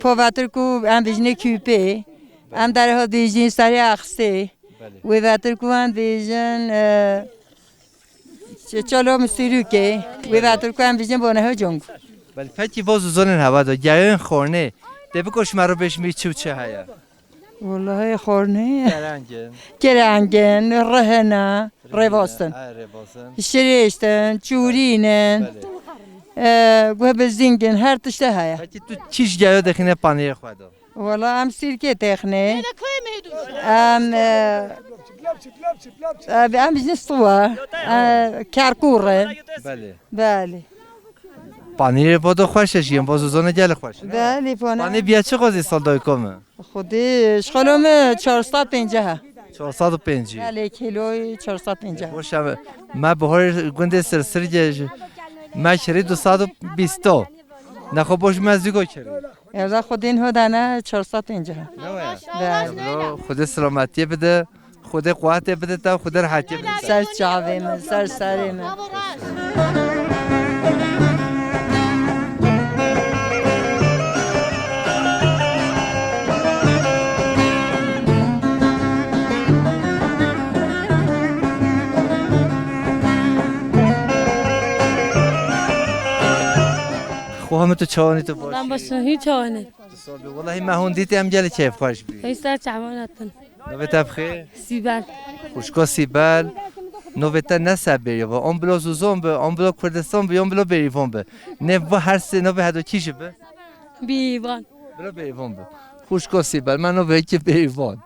Povetir ku em bijînê küpê. Em derho dijîn serê axsê. Belê. Wê vetir ku em dijîn, e, Çe-, çalo min sîrûkê, wê vetir ku em bijin bo neho cong. Belê, pekî vo zuzonên hewa de, geyên xornê, tê biko ji me re bêjmî çi û çi heye? Wallahî xornê. Kerengin. Kerengin, rihina, rêvastin. Ay, rêvastin. Şirêştin, çûrînin. Belê. E, guh bi zingin, her tişte heye. Pekî tu çi ji geyo dixîne paniyê xwe de? Wala em sîrkê têxinê. Em, e, e, em ji stû e. E, kerkûr e. Belê. Belê. Panîrê vo do xweş e jiyên, vo zozone gelê xweş e, ne? Belê, pone. Panî biya çi xwezî sal dayko me? Xwedê, ji xalo me çar sed pênceh e. Çar sed û pêncî. Belê, kîloyê çar sed pênceh. Xweş e, me bihorê gundê Sirsirgê ji, me kirî du sed û bîst o. Nexwe bo ji me zîgo kirî. Evda xwedên ho dane çar sed pêncah. Ne waya? Be. Evro, Xwedê selametiyê bide. Xwedê quwetê bide te, Xwedê rehetiyê bide te. Ser çavê min, ser serê min. Xwe hemî tu çawanî tu baş Lan başına hiç çawanî. Tu sor bi. Welahi me hûn dîtî em gelî keyfxweş bî. Hîn ser çawan hatin. Navê te bi xêr? Sîbel. Xwişko Sîbel. Navê te ne ser bêrî bi. On bilo Zuzon bi, on bilo Kurdistan bi, on bilo Berîvan bi. Nêv bi her sê navê hedo kî jî bi? Bîvan. Bilo Berîvan bi. Xwişko Sîbel, me navê ki Berîvan.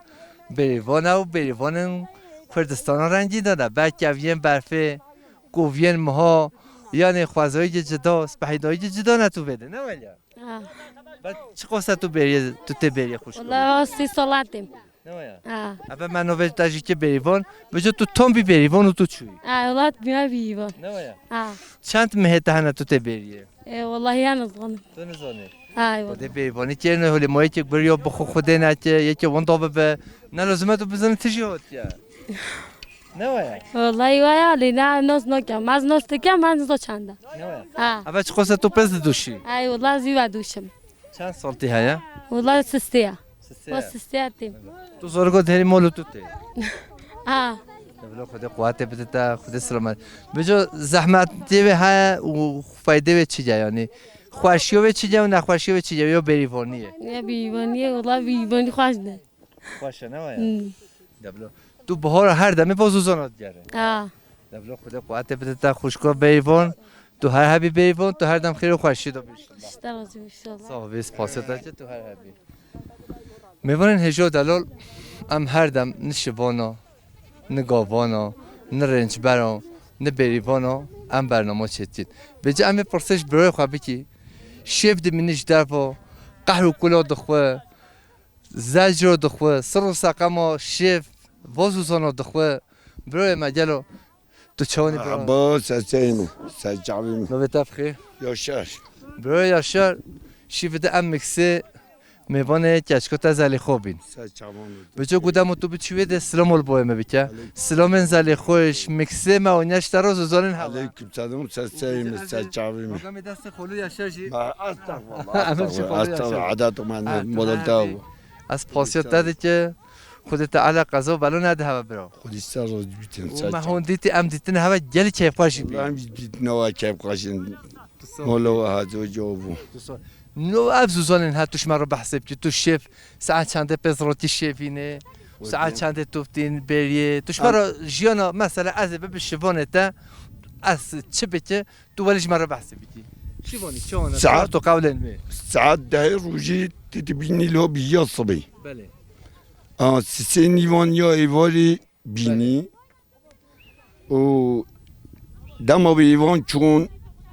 Berîvan ew Berîvanên Kurdistana rengî de de. Belki ev yên berfê, koviyên miha, yanê xwezayî cida, spehîdayî cida ne tu vê de, ne wele? Ha. Be çi qasa tu bêrî, tu tê bêrî xwişko? Wala sê sala têm. Ne waya? Ha. Ebe me navê te jî ki Berîvan, bijo tu tam bî Berîvan û tu çûyî. Ha, welat bîya Berîvan. Ne waya? Ha. Çend mehê te hene tu tê bêriyê? E, welahi ya nizanim. Tu nizanî? Ha, welahi. Xwedê Berîvanî kê ne holê ma yekê bir ya bi xwe Xwedê neke, yekê winda bibe. Ne lazim e tu bizanî tu jî hatiye. Ne waya? Welahi waya, lê ne nas nakem. Ez nas dikem, ez niza çend e. Ne waya? Ha. Eve çi qasa tu pez diduşî? Ay, welahi zî ve duşim. Çend sal tê heye? Welahi sistê ya. Sistê ya. Welahi sistê ya têm. Tu zor got herî mol û tu tê. Ha. Bila Xwedê quwetê bide te, Xwedê selamet. Bijo zehmetê wê heye û feydê wê çi ye yanî? Xweşiyo wê çi ye û nexweşiyo wê çi ye? Yo berîvanî ye. Ya berîvanî ye, welahi berîvanî xweş ne. Xweş e, ne waya? Hmm. Deblo. Tu bihara her demê bo zozana digerî. Ha. Deblo Xwedê quwetê bide te xwişko Berîvan. Tu her hebî Berîvan, tu her dem xêr û xweşî de bî. Ji te razî bî inşallah. Sağ ol, spasê te ki tu her hebî. Mêvanên hêja û delal, em her dem ni şivana, ni gavana, ni rêncbera, ni Berîvana em bernama çêdikîn. Vêca em ê pirsê ji birayê xwe bikî, şêv dimînî ji derva, qehr û kula dixwe, Zecro dixwe, sir û seqema şêv, voz û zana dixwe. Birayê me gelo, tu çawanî bira? Merhaba, ser çavê min, ser çavê min. Navê te bi xêr? Yaşar. Birayê Yaşar, şîvê de em miksê Mêvanê Keçko te zelê xwe bîn. Ser çavan û Biço ku demo tu biçî wê de silam ol boye me bike. Aleyküm. Silamên zelê xweş, miksê me û neştero zozanên hela. Aleyküm selam, ser serê me, ser çavê me. Magamê destê xolû yaşa jî. Ma, estağfurullah, Em jî estağfurullah, xolû yaşa. Estağfurullah, adet me Ah, ne, tu model her da bî. bu. Ez pasiyot te dike, Xwedê Teala qeza û belo nede heve bira. Xwedê ser razî bitin, Û ser me çavan. hûn dîtî, em dîtin heve gelî keyfxweş jî bî. Em jî dîtin heve keyfxweş in. Molo ve hazo covu. No ev zozanên her tu ji me re behsê bikî, tu şêv, saet çendê pê zirotî şêvînê, saet çendê tu tîn bêriyê, tu ji me re jiyana, mesela ez ê bibi şivanê te, ez çi bike, tu welî ji me re behsê bikî. Şivanî, çawan e, Saet, tu qewlên wê. Saet dehê rojî tu dibînî lo bi ya sibê. Belê. A, sisê nîvan ya êvarî bînî. Belê. Û dema bi îvan çûn,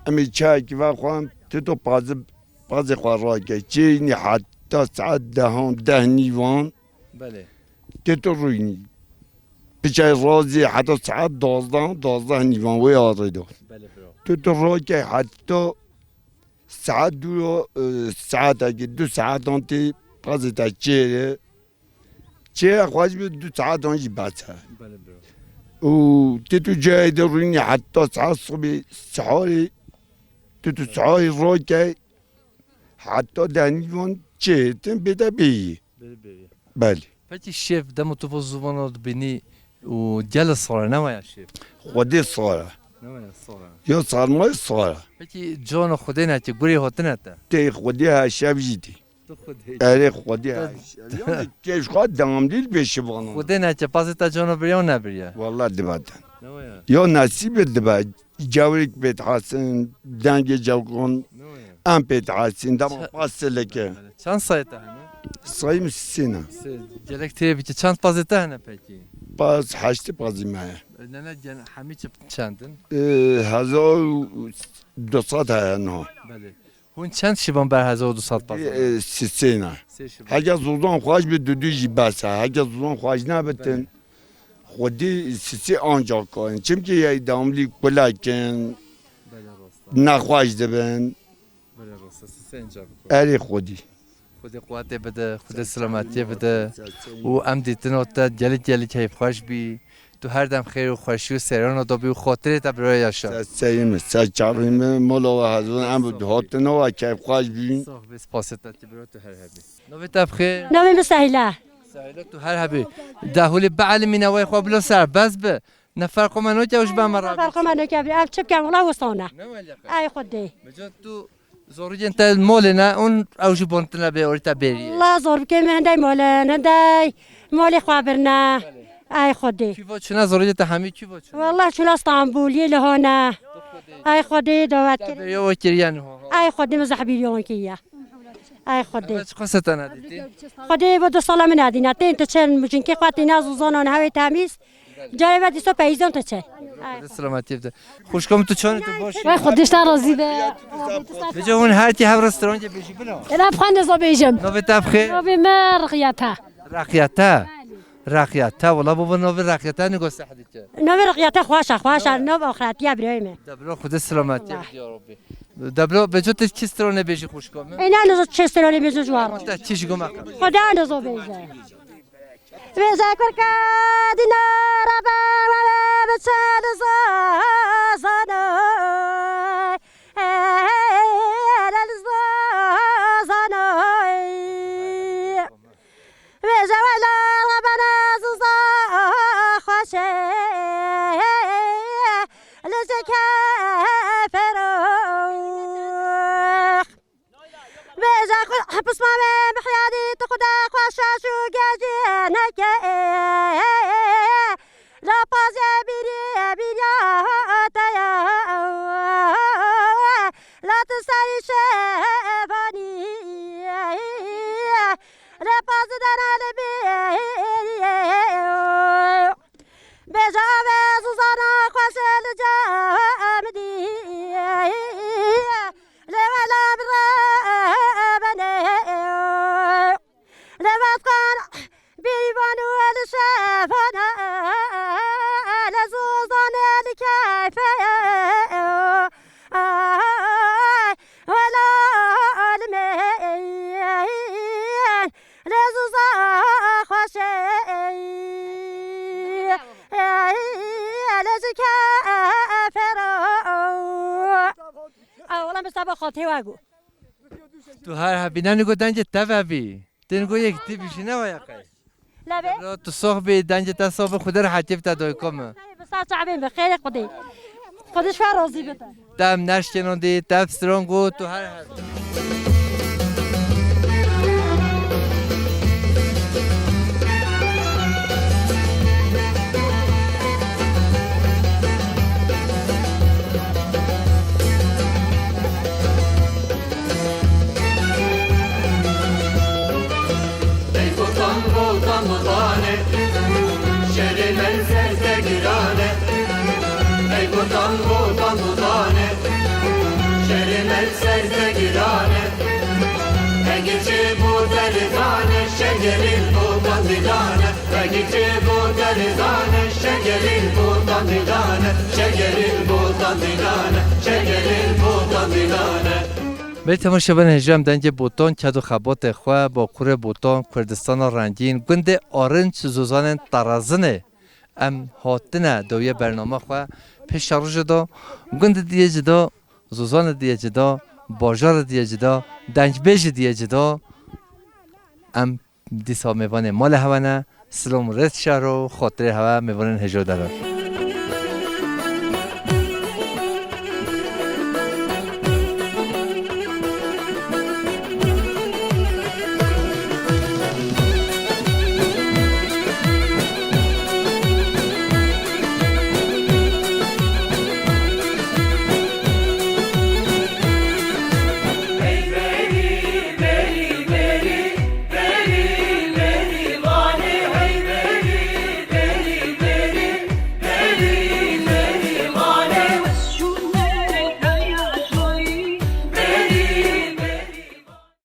em ê çayekî vexwin, tu to pazî, pazê xwe rake. Çênî heta saet dehan, deh nîvan. Belê. Tu to rûnî. Piçay razî heta saet dozdan, dozdan nîvan wê arê de. Belê bro. Tu to rake heta saet du, e, saetekî, du saetan tê pazê te çêre. Çêre xweş bi du saetan jî bes e. Belê bro. Û tê tu cayê de rûnî heta saet sibê siharê, tê tu siharê rokey heta denîvan çêtin bê te bêyî. Belê bêyî. Belê. Peki şêv demo tu bo zûvana dibînî û gele sare ne waya şêv? Xwedê sare. Ne waya sare? Ya sarmayê sare. Peki cana Xwedê neke gurê hatine te? Tê Xwedê her şev jî tê. Tu Xwedê. Erê Xwedê her şev. Yani kêş xwe devamlî li pêşî bana. Xwedê neke pazê te cana biriya û nebiriye? Wallah dibe te. Ne waya? Ya nesîbê dibe. Cewrik pê dihesin, dengê cewkan, Ne waya? em pê dihesin, dema Ça- pas silike. Çend sayê te hene? Sayım sisîne. Se-, gelek tê bike çend pazê te hene pekî? Pas heştê pazî me ye. E, ne, ne, gen-, hemî çi çendin? E, hezar û du sed heye niha. Belê. Hûn çend şivan ber hezar û du sed pazar? E, sisîne. Sê şivan. Heke zozan xweş bi, du du jî bes e. Heke zozan xweş nebitin, Belê. Xwedî sisî ancak karin. Çimkî yey damlî kulekin, Belê rasta. nexweş dibin. Belê rasta, sisî ancak karin. Erê Xwedî. Xwedê quwetê bide, Xwedê selametiyê bide. Û em dîtina te gelî gelî keyfxweş bî. Tu her dem xêr û xweşî û seyrana de bî û xatirê te bi royê yaşa. Ser serê min, ser çavê min, mala we hezin, em bi hatina we keyfxweş bîn. Sax bî, spasê te, tu biro tu her hebî. Navê te bi xêr? Navê min Sehîl e. Sehîl, tu her hebî. Dehûlê bielimîne wê xwe bilo serbest bi. Ne ferqo me noke ew ji ber me re. Ferqo me noke, ev çi bikin, wela wisa ne. Ne welê qe. Ay Xwedê. Meca tu Zorîcên te molê ne, hûn ew jî bontine bê, orî te bêrî. Wela zor bike me hindey molin, hindey molê xwe birne. Belê. Ay Xwedê. Çi vo çine, zorîcê te hemî çi vo çine? Wela çûna Stenbul, yê li hone. Ay Xwedê dawet Te kir. bêriya we kiriye niha. Ay Xwedê min zehbîriya wan kiriye. Ay Xwedê. Ev çi qasete ne dîtî? Xwedê bo du sala min nedîne. Tên tu çin mucinkê xwe tîna zuzanan hewê temîz. Carê ve dîsa peyizan te çe. Xwedê selametiyê bide. Xwişka min tu çan tu baş î? Vay Xwedê ji te razî be. Vêca hûn her tî hev restorancê bêjî bila. Ela bi xwe niza bêjim. Navê te bi xêr? Navê me Rexiyete. Rexiyete. Rexiyete, wala baba navê Rexiyete nigo seh dike. Navê Rexiyete xweş e, xweş e, nav axiretiye birayê me. De bila Xwedê selametiyê bide ya Rabbi. De bila bêca tu çi stranê bêjî xwişka min? Ê ne niza çi stranê bêjim ji wan. Te çi ji goma? Xwedê niza bêje. Vêze kurka dînara be we biçe li zazanê. Ê, li zazanê. Vêze wela rebene ziza xweşê. Li zeke ferox. Bêje xwe, pismamê mihyadî, tu xwe de xwe şaş û gejî neke. La pazê bîrî, bîriya te ye. La tu serî şevanî. Lê pazî dene li bîrî. Bêje avê zûzana xweş li cem dî. Lê wela bi re benê. Lê vetkan bîvan û li şevana. Lê zûzanê li keyfê. Ay, wela li me. Lê zuza xweş e, lê ji kefero. Ew, wela min seba xwe tê we got. Tu her hebî, ne nigo dengê te vebî. Tê nigo yek tê bî jî ne waya qey. Lebe? Lo tu sox bî, dengê te sox bî, Xwedê rehetiyê bide doyko min. Bi saç abê bi xêrê Xwedê. Xwedê şwa razî bide. Te em neşkênon dî, te em strong û tu her her. Ey botan, botan, botane, şerê me li ser te girane. Ey botan, botan, botane, şerê me li ser te girane. Hege çê bo te rizane, şegerê li botan didane. Hege çê bo te rizane, şegerê li botan didane. Şegerê li botan didane, şegerê li botan didane. Belê temaşevanên hêja, em dengê Botan, ked û xebatê xwe, Bakurê Botan, Kurdistana rengîn, gundê Arinç, zozanên Tarazinê. Em hatine dawiya bernama xwe pêşerojê de, gundê diye cida, zozanê diye cida, bajarê diye cida, dengbêjê diye cida. Em dîsa mêvanê malê hewe ne, silam û rêz şehro, xatirê hewe mêvanên hêja dere.